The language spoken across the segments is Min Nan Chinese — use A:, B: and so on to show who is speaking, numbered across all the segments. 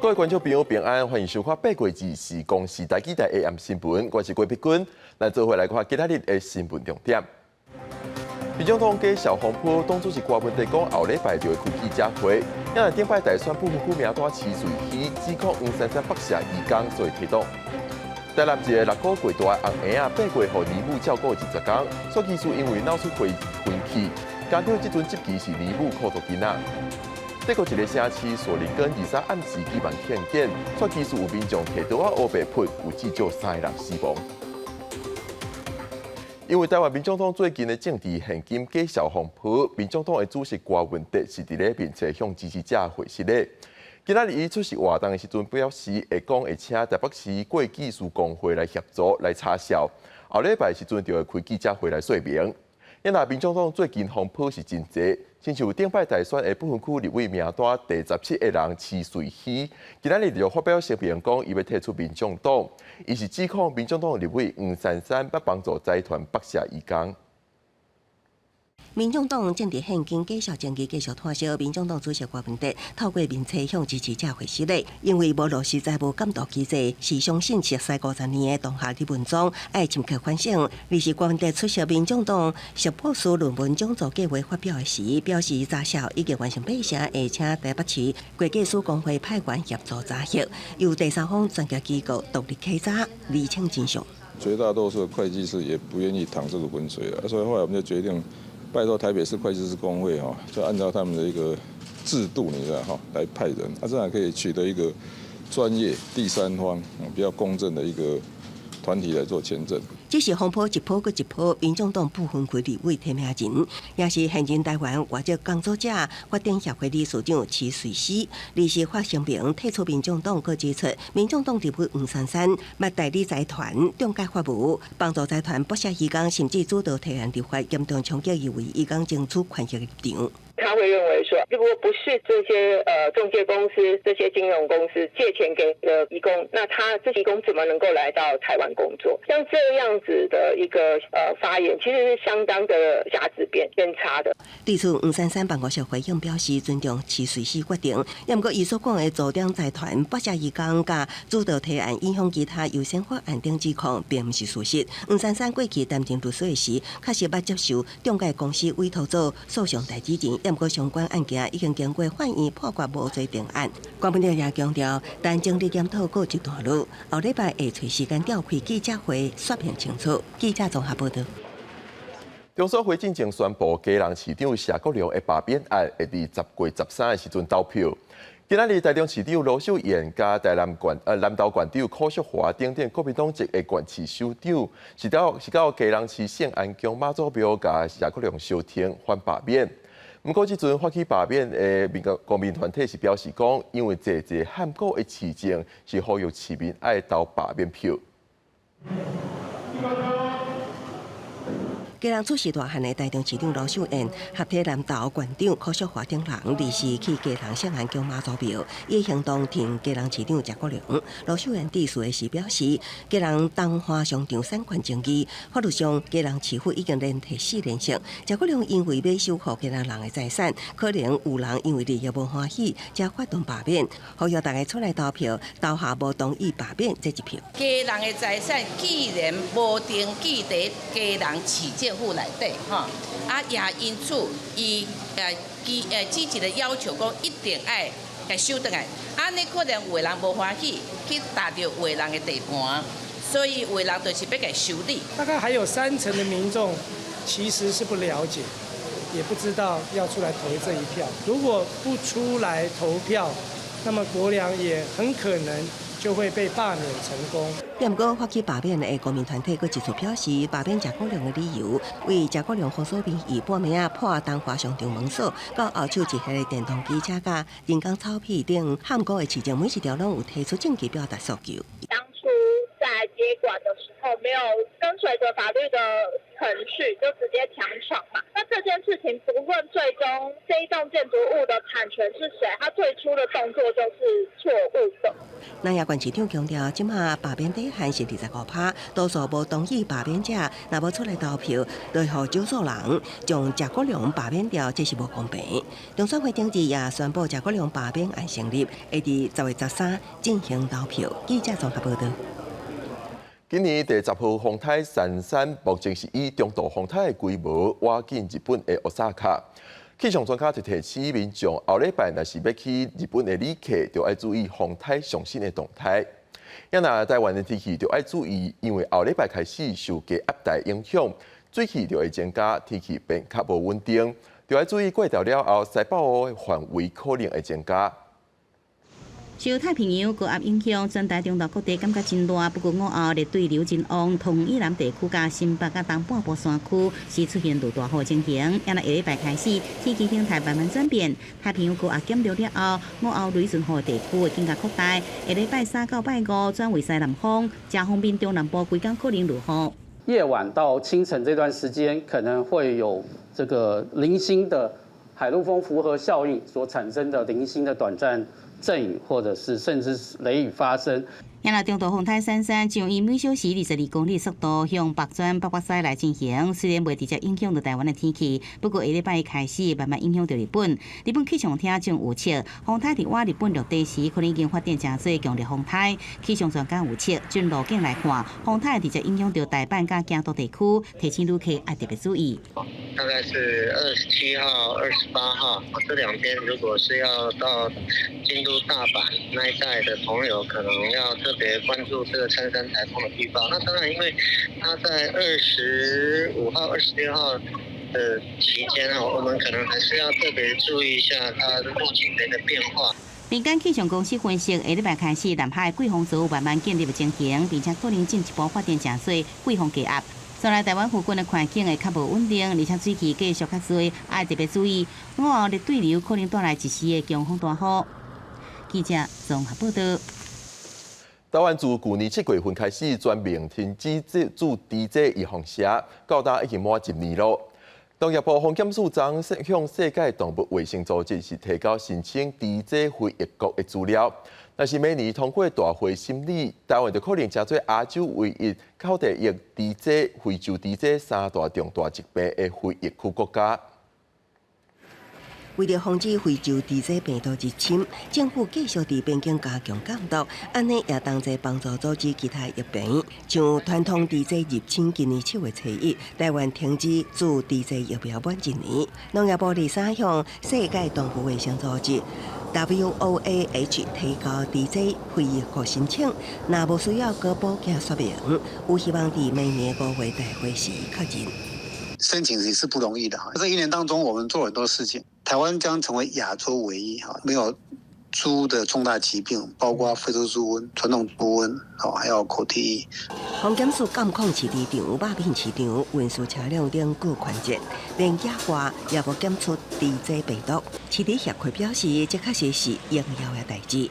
A: 各位觀眾朋友平安，歡迎收看八月24公視台語台 AM 新聞，我是郭碧君。咱做伙來看今仔日的新聞重點。民眾黨假數風波，黨主席郭文哲講後禮拜就會開記者會。因為頂擺大選不分區名單徐瑞熙指控黃珊珊剝削移工，所以提黨。台南一個6個月大的紅嬰仔八月予奶母照顧20工，煞其實因為腦出血昏去，家長這陣執其是奶母苦毒囡仔。德國一个城市索林根23暗時舉辦慶典，煞其實有民眾提刀仔烏白噴，有至少三个人死亡。因為台灣民眾黨最近的政治獻金假數風波，民眾黨的主席郭文哲是佇咧面冊向支持者回信的。今仔日伊出席活動的時陣表示，會講會請台北市會計師公會來協助來查數，後禮拜時陣就會開記者會來說明。因為民眾黨最近風波是真濟，親像頂擺大選的不分區立委名單第17個人徐瑞熙，今仔日就發表聲明講，伊欲退出民眾黨，伊是指控民眾黨立委黃珊珊欲幫助財團剝削移工。
B: 民眾黨政治獻金假數爭議繼續拖燒，民眾黨主席郭文哲透過面冊向支持者回失禮，因為無落實財務監督機制，是相信熟似50年的同學李文忠愛深刻反省。而是郭文哲出席民眾黨碩博士論文講座計劃發表的時，表示查數已經完成八成，會請台北市會計師公會派員協助查核，由第三方專業機構獨立稽查，釐清真相。
C: 絕大多數的會計師也不願意淌這個渾水了，所以後來我們就決定，拜託台北市會計師公會哈，就按照他們的一個制度，你知道哈，來派人，啊，這樣可以取得一個專業第三方比較公正的一個團體來做簽證。
B: 這是風波一波閣一波，民眾黨不分區立委提名人，也是現任台灣外籍工作者發展協會理事長徐瑞熙，臨時發聲明退出民眾黨，閣指出民眾黨立委黃珊珊欲代理財團中介法務，幫助財團剝削移工，甚至主導提案立法，嚴重衝擊伊為移工爭取權益的立場。
D: 他會認為說，如果不是這些中介公司、這些金融公司借錢給了移工，那他這些移工怎麼能夠來到台灣工作？像這樣子的一個發言，其實是相當的價值偏差的。
B: 對此，黃珊珊辦公室回應表示尊重徐瑞熙決定，也毋過伊所講的組長財團剝削移工佮主導提案影響其他優先法案等指控，並毋是事實。黃珊珊過去擔任律師時，確實捌接受中介公司委託做訴訟代理人。毋過相關案件已經經過法院判決無罪定案。郭文哲也強調，等整理檢討告一段落，後禮拜會揣時間召開記者會說明清楚。記者綜合報道。
A: 中選會進前宣布，基隆市長謝國樑的罷免案會佇10月13的時陣投票。今仔日台中市長盧秀燕佮台南縣南投縣長柯淑華等等國民黨籍的縣市首長，是到基隆市聖安宮媽祖廟共謝國樑相挺反罷免。毋過，這陣發起罷免的民公民團體是表示講，因為濟濟漢堡的市政是呼籲市民愛投罷免票。
B: 基隆出席大漢的台中市長盧秀燕，合體南投縣長柯淑華等人，臨時去基隆聖安宮媽祖廟，以行動挺基隆市長謝國樑。盧秀燕致辭的時表示，基隆東華商場產權爭議，法律上基隆市府已經連提四連勝。謝國樑因為欲守護基隆人的財產，可能有人因為利益無歡喜，才發動罷免，呼籲大家出來投票，投下無同意罷免這一票。
E: 基隆的財產既然無登記佇基隆市政府內底，吼，啊也因此伊積極的要求講一定愛共收轉來，按呢可能有的人無歡喜，去踏著有的人的地盤，所以有的人就是欲共修理。
F: 大概還有三成的民眾其實是不了解，也不知道要出來投這一票。如果不出來投票，那麼國樑也很可能就會被罷免成功。
B: 毋過發起罷免的公民團體閣一次表示，罷免謝國樑的理由，為謝國樑封鎖民意半暝仔破東華商場門鎖，到後手一系列電動機車佮人工草皮等撼高的市政，每一條攏有提出證據表達訴求。
G: 當初在接管的時候，沒有跟隨着法律的程序，就直接強闖嘛。那這件事情不論最終這一棟建築物的產權是誰，他最初的動作就是錯誤的。
B: 南亞縣市長強調，這馬罷免底線是25%，多數無同意罷免者，若無出來投票，就予少數人將謝國樑罷免掉，這是無公平。中選會頂日也宣布謝國樑罷免案成立，會佇10月13進行投票。記者綜合報道。
A: 今年第十號風颱珊珊，目前是以中度風颱的規模倚近日本的大阪。氣象專家就提醒民眾，後禮拜若是欲去日本的旅客，就愛注意風颱上新的動態。啊若台灣的天氣就愛注意，因為後禮拜開始受低壓帶影響，水汽就會增加，天氣變較無穩定，就愛注意過頭了後，西北雨的範圍可能會增加。
H: 受太平洋高壓影響，全台中度各地感覺真熱。不過午後熱對流真旺，桃以南地區佮新北佮東半部山區是出現落大雨情形。啊若下禮拜開始，天氣形態慢慢轉變，太平洋高壓減弱了後，午後雷陣雨地區會更加擴大。下禮拜三到拜五轉為西南風，遮方面中南部規工可能落雨。
I: 夜晚到清晨這段時間，可能會有這個零星的海陸風輻合效應所產生的零星的短暫陣雨，或者是甚至是雷雨發生。
H: 啊若中度風颱珊珊將以每小時22公里速度向北轉北北西來進行，雖然袂直接影響到台灣的天氣，不過下禮拜開始慢慢影響到日本。日本氣象廳將預測，風颱佇倚日本陸地時，可能已經發展成做強烈風颱。氣象專家預測，從路徑來看，風颱直接影響到大阪佮京都地區，提醒旅客愛特別注意。
J: 大概是27號、28號這兩天，如果是要到京都、大阪那一帶的朋友，可能要特別關注這個珊珊颱風的預報。那當然，因為它在25號、26號的期間啊，我們可能還是要特別注意一下它路徑的一個變化。
H: 民間氣象公司分析，下禮拜開始，南海季風槽慢慢建立的情形，並且可能進一步發展成做季風低壓。所以台灣附近的環境會較無穩定，而且水汽繼續較濟，愛特別注意午後熱對流可能帶來一時的強風大雨。記者綜合報道。
A: 台灣自舊年7月份開始全面停止注豬隻預防射，到今已經滿一年咯。農業部防檢署昨向世界動物衛生組織是提交申請豬隻非疫國的資料，若是明年通過大會審理，台灣就可能成做亞洲唯一口蹄疫豬隻、非洲豬隻三大重大疾病的非疫區國家。
B: 為著防止非洲豬隻病毒入侵，政府繼續佇邊境加強監督，按呢也同齊幫助阻止其他疫病。像傳統豬隻入侵，今年7月初一，台灣停止注豬隻疫苗滿一年。農業部23向世界動物衛生組織 WOAH 提交豬隻非疫國申請，若無需要閣補件說明，有希望佇明年5月大會時確認。
K: 申請也是不容易的哈。這一年當中，我們做很多事情。台灣將成為亞洲唯一哈沒有豬的重大疾病，包括非洲豬瘟、傳統豬瘟，哦，還有口蹄疫。
B: 防檢署監控飼豬場、肉品市場、運輸車輛等各環節，連野外也無檢出豬隻病毒。飼豬協會表示，這確實是榮耀的代誌。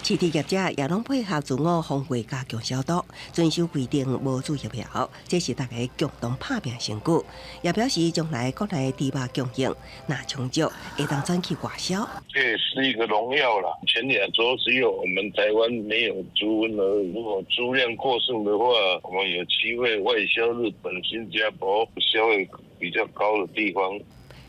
B: 飼豬業者也攏配合自我防衛，加強消毒，遵守規定，無注疫苗，這是大家共同拍拚成果。也表示將來國內豬肉供應若充足，會當轉去外銷。
L: 這也是一個榮耀啦！全亞洲只有我們台灣沒有豬瘟而已。如果豬量過剩的話，我們有機會外銷日本、新加坡消費比較高的地方。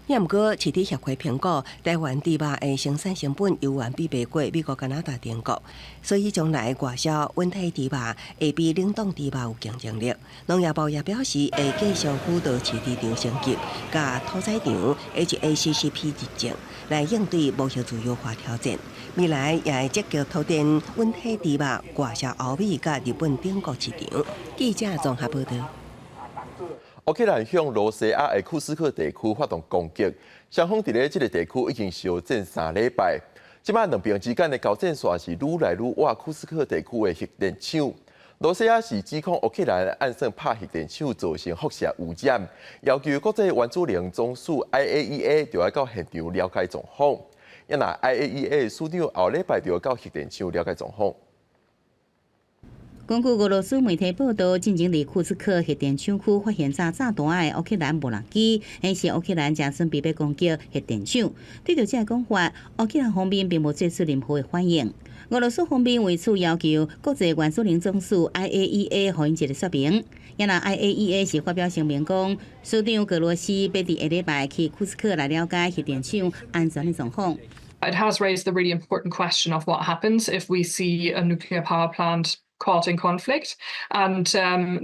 B: 也毋過，飼豬協會評估，台灣豬肉的生產成本猶原比袂過美國、加拿大等國，所以將來外銷溫體豬肉會比冷凍豬肉有競爭力。農業部也表示，會繼續輔導飼豬場升級，佮屠宰場 HACCP 認證，來應對貿易自由化挑戰。未來也會積極拓展溫體豬肉外銷歐美佮日本等國市場。記者綜合報道。
A: 烏克蘭向羅西亞的庫斯克地區發動攻擊，雙方佇咧這个地區已經相戰3禮拜。這擺兩邊之間的交戰線是愈來愈倚庫斯克地區的核電廠。羅西亞是指控烏克蘭按算拍核電廠造成輻射污染，要求國際原子能總署 IAEA 就愛到現場了解狀況。啊若 IAEA 署長後禮拜就要到核電廠了解狀況。
H: 根據俄羅斯媒體報道，進前佇庫斯克核電廠區發現炸炸彈的烏克蘭無人機，顯示烏克蘭正準備欲攻擊核電廠。對著這个講法，烏克蘭方面並無做出任何的反應。俄羅斯方面為此要求國際原子能總署 IAEA 予𪜶一個說明。也若 IAEA 是發表聲明講，署長格羅斯欲佇下禮拜去庫斯克來了解核電廠安全的狀況。
M: It has raised the really important question of what happens if we see a nuclear power plant caught in conflict. And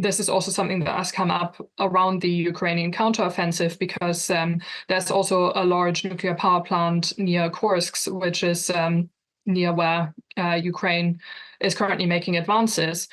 M: this is also something that has come up around the Ukrainian counteroffensive because there's also a large nuclear power plant near Kursk, which is near where Ukraine is currently making advances.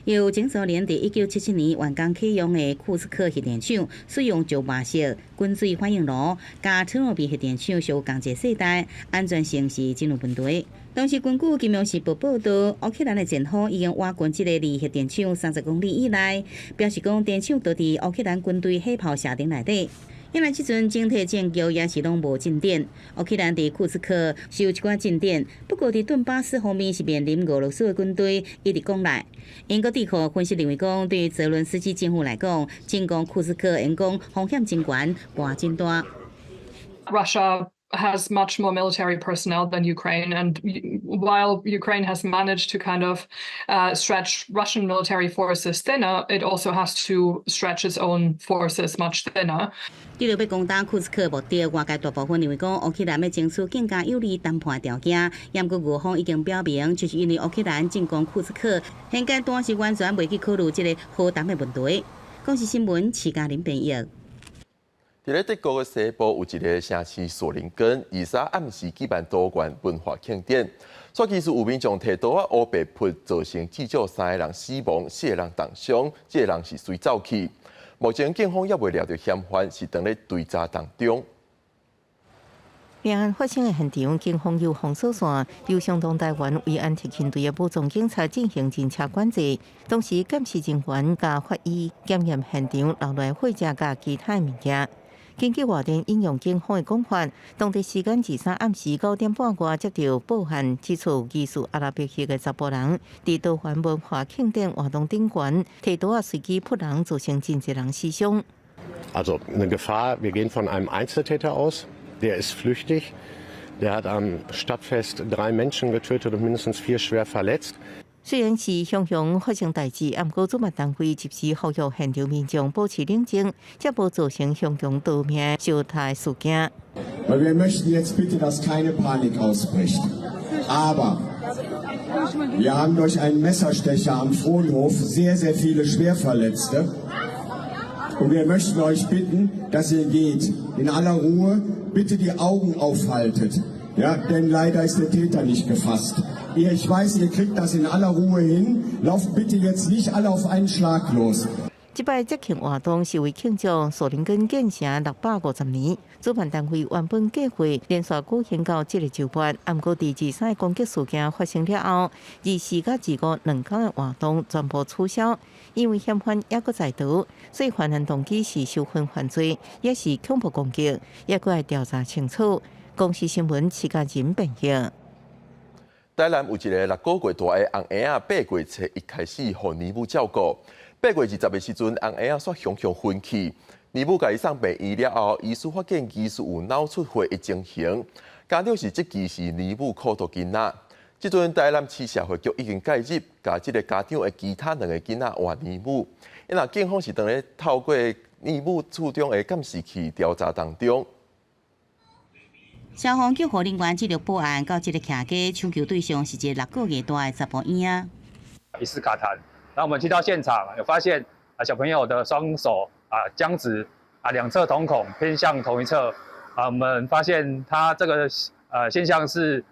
H: 由前蘇聯佇1977年完工啟用的庫斯克核電廠，使用石墨式滾水反應爐，佮車諾比核電廠屬仝一個世代，安全性是真有問題。當時根據《金融時報》報道，烏克蘭的前方已經挖進這個離核電廠30公里以內，表示講電廠都佇烏克蘭軍隊火炮射程內底。因為這陣整體戰局也是攏無進展，烏克蘭佇庫斯克是有一寡進展，不過佇頓巴斯方面是面臨俄羅斯的軍隊一直攻來。英國智庫分析認為講，對澤倫斯基政府來講，進攻庫斯克會講風險真懸，代真大。
M: Russia has much more military personnel than Ukraine, and while Ukraine has managed to kind of stretch Russian military forces thinner, it also has to stretch its own forces much thinner.
H: 對著欲攻打庫斯克目的，外界大部分認為講，烏克蘭欲爭取更加有利談判條件。毋過俄方已經表明，就是因為烏克蘭進攻庫斯克，現階段是完全袂去考慮這个和談的問題。公視新聞，徐嘉玲編譯。
A: 佇咧德國的西部有一个城市索林根，23暗時舉辦多元文化慶典。煞其實有民眾提刀仔烏白撲，造成至少三个人死亡，四个人重傷，這个人是隨走去。目前警方猶未掠著嫌犯，是當咧追查當中。
N: 命案發生的現場，警方有封鎖線，由相當台灣維安特勤隊的武裝警察進行人車管制，同時鑑識人員佮法醫檢驗現場留落血跡佮其他物件。根據外電引用警方的講法，當地時間23暗時9點半外接到報案，指出疑似阿拉伯裔的查埔人，佇多元文化慶典活動頂懸，提刀仔隨機撲人，造成真濟人死傷。
O: Also eine Gefahr, wir gehen von einem Einzeltäter aus, der ist flüchtig, der hat am Stadtfest drei Menschen getötet und mindestens vier schwer verletzt.
N: 雖然是雄雄發生代誌，毋過主辦單位及時呼籲現場民眾保持冷靜，才無造成雄雄奪命相殺事件。
P: Wir möchten jetzt bitte, dass keine Panik ausbricht. Aber wir haben durch einen Messerstecher am Frohnhof sehr, sehr viele Schwerverletzte. Und wir möchten euch bitten, dass ihr geht. In aller Ruhe, bitte die Augen aufhaltet. Ja, denn leider ist der Täter nicht gefasst. Ich weiß, ihr kriegt das in aller Ruhe hin. Lauft bitte jetzt nicht alle auf einen Schlag los.
N: 這擺節慶活動是為慶祝索林根建城650年，主辦單位原本計劃連續舉行到這個週末，毋過佇23攻擊事件發生了後，24佮25兩天的活動全部取消，因為嫌犯猶閣在逃，所以犯案動機是仇恨犯罪，抑是恐怖攻擊，猶閣愛調查清楚。公視新聞，徐嘉仁編譯。
A: 台南有一个6個月大的紅嬰仔，8月初一開始予乳母照顧。8月20的時陣，紅嬰仔煞雄雄昏去，乳母共伊送病院了後，醫師發現疑似有腦出血的情形，家長是質疑是乳母苦毒囡仔。這陣台南市社會局已經介入，共這个家長的其他兩个囡仔換乳母。因為警方是當咧透過乳母厝中的監視器調查當中。
H: 消防救護人員接到報案，到這个徛家搶救對象是一个6個月大的查埔嬰仔。
Q: 疑似卡痰，然後我們去到現場，有發現啊小朋友的雙手啊僵直啊兩側瞳孔偏向同一側啊，我們發現他這個現象是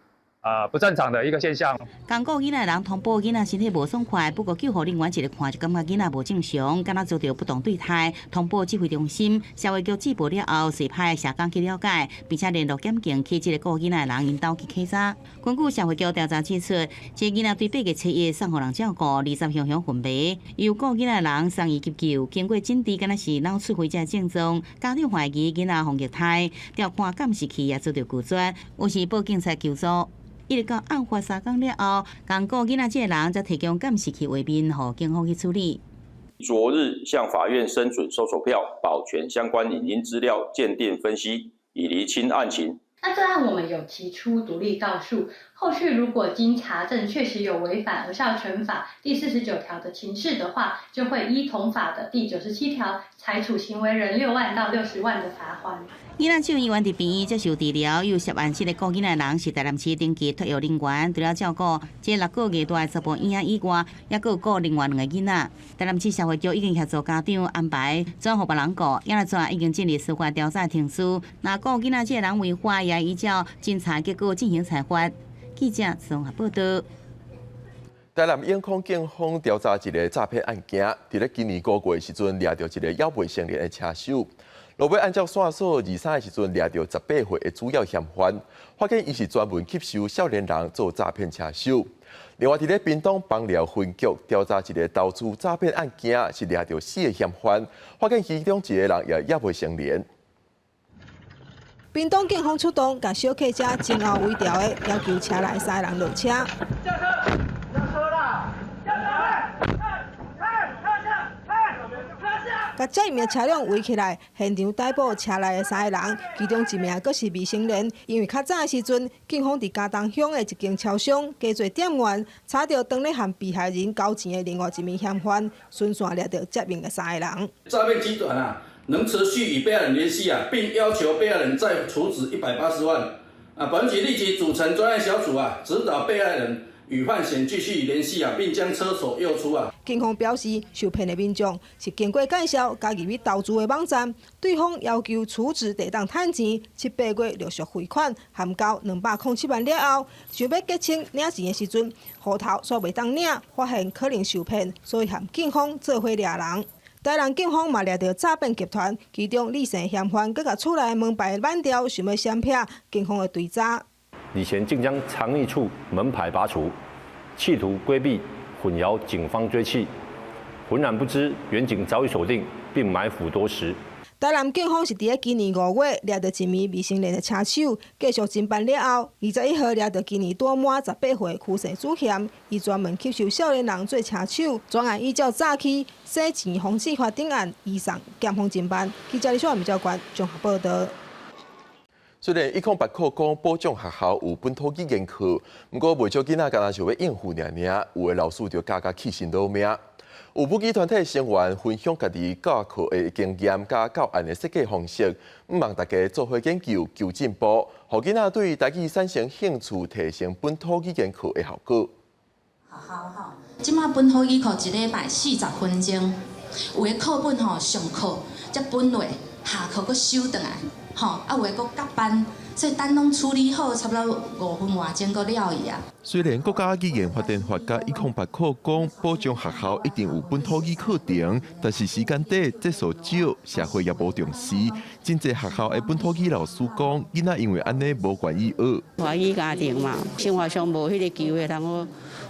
Q: 不正常的一個現象。
H: 仝顧囡仔的人通報囡仔身體無爽快，不過救護人員一个看就感覺囡仔無正常，敢若遭著不當對待，通報指揮中心，社會局接報了後，隨派社工去了解，並且聯絡檢警去這个顧囡仔的人𪜶兜去稽查。根據社會局調查指出，這个囡仔對8月初一送予人照顧，20雄雄昏迷，由顧囡仔的人送醫急救，經過診治，敢若是腦出血這症狀，家長懷疑囡仔予虐待，調看監視器也遭著拒絕，於是報警察求助。一直到案發三工了後，仝顧囡仔這个人才提供監視器畫面，予警方去處理。
R: 昨日向法院申准搜索票，保全相關影音資料鑑定分析，以釐清案情。
S: 那這案我們有提出獨立告訴，後續如果經查證確實有違反兒少權法第49條的情事的話，就會依同法的第97條裁處行為人6萬到60萬的罰鍰。
H: 囡仔手醫院佇病院接受治療，有涉案這个顧囡仔人是台南市登記托育人員，除了照顧這6個月大的查埔嬰仔以外，猶閣有顧另外兩個囡仔。台南市社會局已經協助家長安排轉予別人顧，也來怎已經進入司法調查程序。若顧囡仔這个人違法，也依照偵查結果進行裁罰。記者綜合報道。
A: 台南永康警方調查一个詐騙案件，佇咧今年5月時陣，掠著一个猶未成年的車手。落尾按照線索，23的時陣掠著18歲的主要嫌犯，發現伊是專門吸收少年人做詐騙車手。另外，佇咧屏東枋寮分局調查一个投資詐騙案件，是掠著四个嫌犯，發現其中一個人也猶未成年。
T: 屏東警方出動，共小客車前後圍牢的，要求車內三个人落車。
U: 下車，下車啦！下車！
T: 共這名車輛圍起來，現場逮捕車內的三个人，其中一名閣是未成年。因為較早的時陣，警方佇佳冬鄉的一間超商假做店員，查著當咧和被害人交錢的另外一名嫌犯，循線掠著接應的三个人。
V: 詐騙集團啊，能持續與被害人聯繫啊，並要求被害人再儲值180萬。啊，本局立即組成專案小組啊，指導被害人與犯嫌繼續聯繫啊，並將車手誘出啊。
T: 警方表示，受騙的民眾是經過介紹加入去投資的網站，對方要求儲值地當趁錢，七八月陸續匯款，含交207萬了後，想欲結清領錢的時陣，戶頭煞袂當領，發現可能受騙，所以和警方做伙掠人。台南警方嘛掠著詐騙集團，其中李姓嫌犯閣共厝內門牌挽掉，想欲閃避警方的追查。
W: 李賢竟將藏匿處門牌拔除，企圖規避混淆警方追緝，渾然不知遠警早已鎖定並埋伏多時。
T: 台南警方是佇咧今年5月掠著一名未成年的車手，繼續偵辦了後，21號掠著今年拄滿18歲的區姓主嫌，伊專門吸收少年人做車手，專案依照詐欺、洗錢防制法等案移送檢方偵辦。記者李小文教官綜合報道。
A: 雖然108課講保障學校有本土語言課，毋過袂少囡仔敢若想欲應付爾爾，有的老師就教甲氣死老命。有母語團體成員分享家己教課的經驗佮教案的設計方式，向望大家做伙研究求進步，予囡仔對台語產生興趣，提升本土語言課的效果。
X: 學校吼，這馬本土語課一禮拜40分鐘，有的課本吼上課才分落，下課閣收轉來，吼啊有的閣夾班，所以等攏處理好，差不多5分外鐘閣了去啊。
A: 雖然國家語言發展法佮108課講保障學校一定有本土語課程，但是時間短、節數少，社會也無重視。真濟學校的本土語老師講，囡仔因為按呢無願意學。
Y: 華語家庭嘛，生活上無彼個機會通好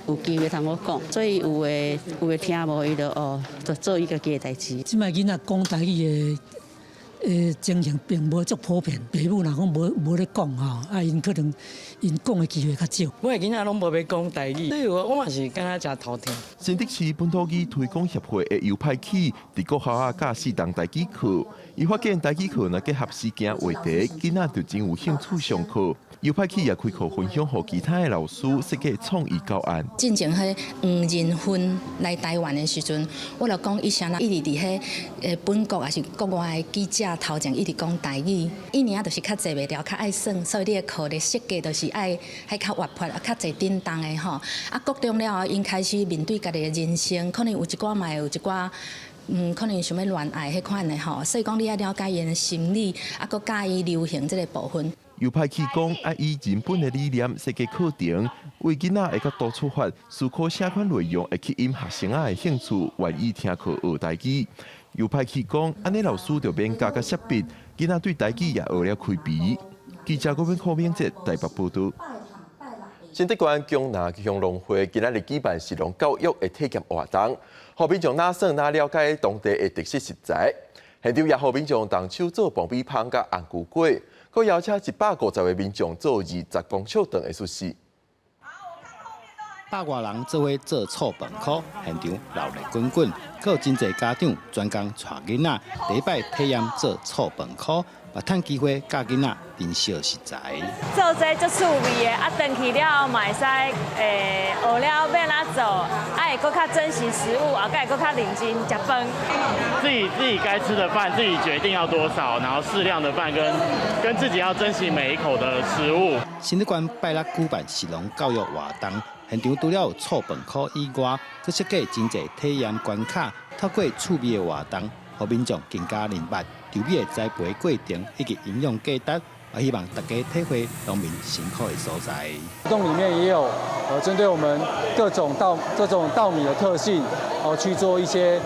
Y: 有機會通好講，所以有的聽無，伊就哦，就做伊家己的代誌。
Z: 這擺囡仔講台語的情形並無足普遍，爸母若講無咧講吼，啊，𪜶可能𪜶講的機會較少。
F: 我的囡仔攏無欲講台語，所以我嘛是感覺誠頭痛。
A: 新竹市本土語推廣協會的尤派起，佇國校啊教四堂台語課，伊發現台語課若結合時件話題，囡仔就真有興趣上課。尤派起也開課分享予其他的老師設計創意教案。
X: 進前彼黃仁勳來台灣的時陣，我就講伊啥啦，一直佇彼本國抑是國外的記者頭前一直講台語，伊爾就是較坐袂牢，較愛耍，所以你的課的設計就是愛彼較活潑，啊較濟振動的吼。啊，國中了後，𪜶開始面對家己的人生，可能有一寡嘛會有一寡。可能想欲戀愛彼款的吼，所以講你愛了解𪜶的心理，啊，閣教伊流行這个部分。
A: 尤派起講，愛以人本的理念設計課程，為囡仔的角度出發，思考啥款內容會吸引學生仔的興趣，願意聽課學台語。尤派起講，按呢老師就免教甲設備，囡仔對台語也學了開鼻。記者郭文柯明哲台北報導。新竹縣江南鄉農會今仔日舉辦食農教育的體驗活動，予民眾哪耍哪了解當地的特色食材。現場也予民眾動手做爆米香佮紅龜粿，閣邀請150個民眾做20公尺長的壽司。
C: 百外人做伙做醋飯箍，現場鬧熱滾滾，閣有真濟家長專工帶囡仔第一擺體驗做醋飯箍，嘛趁機會教囡仔珍惜食材。
D: 做這足趣味的，啊，轉去了後嘛會使，學了欲按怎做，啊會閣較珍惜食物，啊，閣會閣較認真食飯。
E: 自己該吃的飯，自己決定要多少，然後適量的飯，跟自己要珍惜每一口的食物。
C: 新竹縣拜六舉辦食農教育活動，現場除了有醋飯箍以外，閣設計真濟體驗關卡，透過趣味的活動，予民眾更加明白稻米的栽培過程以及營養價值，也希望大家體會農民辛苦的所在。
G: 活動裡面也有，針對我們各種稻這種稻米的特性，去做一些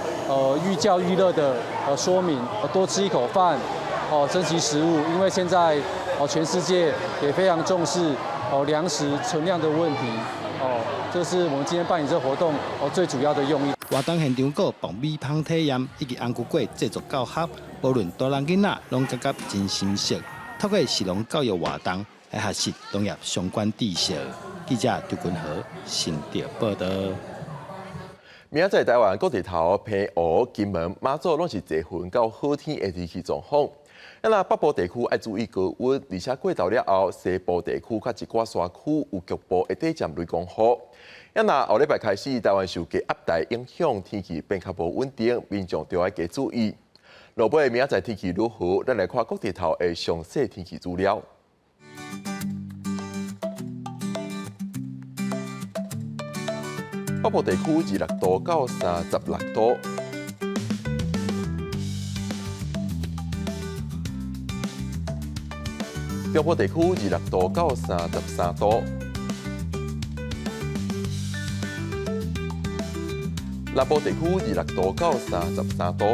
G: 寓教於樂的說明，多吃一口飯，珍惜食物，因為現在全世界也非常重視糧食存量的問題，這是我們今天辦理這個活動最主要的用意。
C: 活動現場閣有爆米香體驗以及紅龜粿製作教學，無論大人囡仔攏感覺真新鮮。透過食農教育活動來學習農業相關知識。記者張君和新竹報導。
A: 明仔載台灣各地頭、澎湖、金門、馬祖攏是齊雲到好天的天氣狀況。啊，北部地區愛注意高溫，而且過晝了後，西部地區佮一寡山區有局部會短暫雷公雨。啊，後禮拜開始，台灣受低壓帶影響，天氣變較無穩定，民眾著愛加注意。落尾明仔載天氣如何？咱來看各地頭的詳細天氣資料。北部地區26度到36度，中部地區26度到33度，南部地區26度到33度，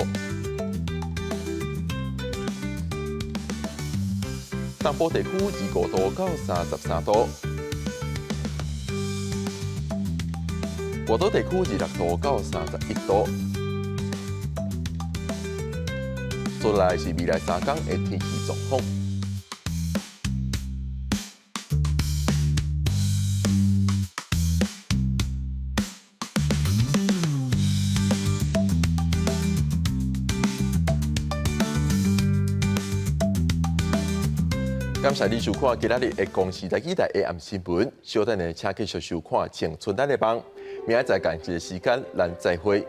A: 東部地區25度到33度。外島地區26度到31度。接落來是未來三天的天氣狀況。感謝你收看今仔日的公視台語台 AM 新聞，稍等下請繼續收看《青春咱的夢》，明仔載仝一个時間，咱再會。